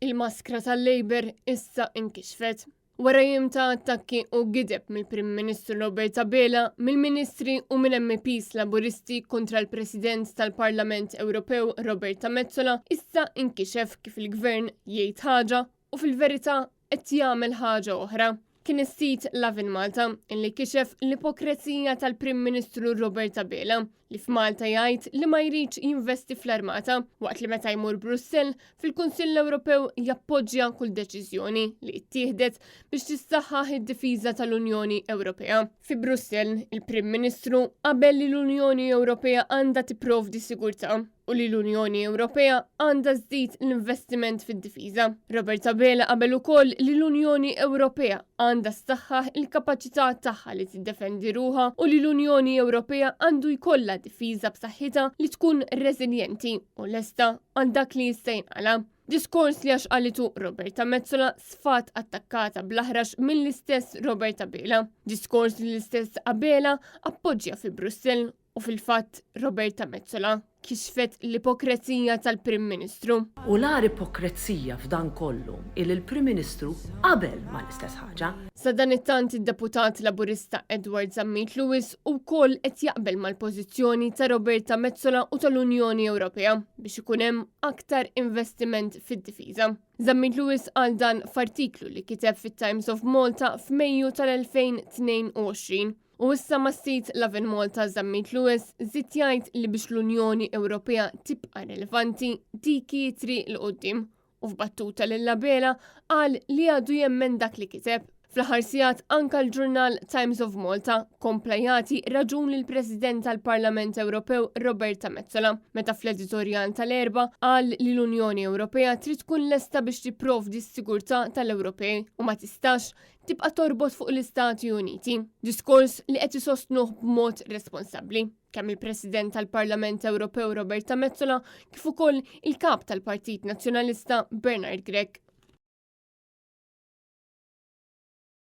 Il-maskra tal-Labour issa inkixfet. Wara jiem ta' attakki u gideb mill-Prim Ministru Robert Abela, mill-Ministri u minn MEPs Laburisti kontra l-President tal-Parlament Ewropew Roberta Metsola, issa inkixef kif il-Gvern jgħid ħaġa u fil-verità qed jagħmel ħaġa oħra. Kien is-sit Lovin Malta illi kixef l-ipokrezija tal-Prim Ministru Robert Abela li f'Malta jgħid li ma jridx jinvesti fl-armata waqt li meta jmur Brussell fil-Kunsill Ewropew jappoġġja kull deċiżjoni li ttieħdet biex tissaħħaħ id-difiża tal-Unjoni Ewropea. Fi Brussell, il-Prim Ministru qabel li l-Unjoni Ewropea għandha tipprovdi sigurtà u li l-Unjoni Ewropea għandha żżid l-investiment fid-difiża. Robert Abela qabel ukoll li l-Unjoni Ewropea għandha ssaħħaħ il-kapaċità tagħha li tiddefendi ruħha u li l-Unjoni Ewropea għandu jkollha difiża b'saħħitha li tkun reżiljenti u lesta għal dak li jista' jinqala'. Diskors li għax qalitu Roberta Metsola sfat attakkata bl-aħrax mill-istess Robert Abela. Diskors li l-istess Abela appoġġja fi Brussell U fil-fatt Roberta Metsola kixfet l-ipokrezija tal-Prim Ministru. U l-agħar ipokrezija f'dan kollu hi li l-Prim Ministru qabel mal-istess ħaġa. Sadanittant id-Deputat Laburista Edward Zammit Lewis wkoll qed jaqbel mal-pożizzjoni ta' Roberta Metsola u tal-Unjoni Ewropea biex ikun hemm aktar investiment fid-difiża. Zammit Lewis qal dan f'artiklu li kiteb fit-Times of Malta f'Mejju tal-2022. U issa mas-sit Lovin Malta Zammit Lewis żied jgħid li biex l-Unjoni Ewropea tibqa' relevanti dik hi t-triq 'l quddiem u f'battuta lil Abela qal li għadu jemmen dak li kiteb. Fl-aħħar sigħat anka l-ġurnal Times of Malta kompla jagħti raġun lill-President tal-Parlament Ewropew Roberta Metsola meta fl-editorjal tal-Erbgħa qal li l-Unjoni Ewropea trid tkun lesta biex tipprovdi s-sigurtà tal-Ewropej u ma tistax tibqa' torbot fuq l-Istati Uniti, diskors li qed isostnuh b'mod responsabbli kemm il-President tal-Parlament Ewropew Roberta Metsola kif ukoll il-Kap tal-Partit Nazzjonalista Bernard Grech.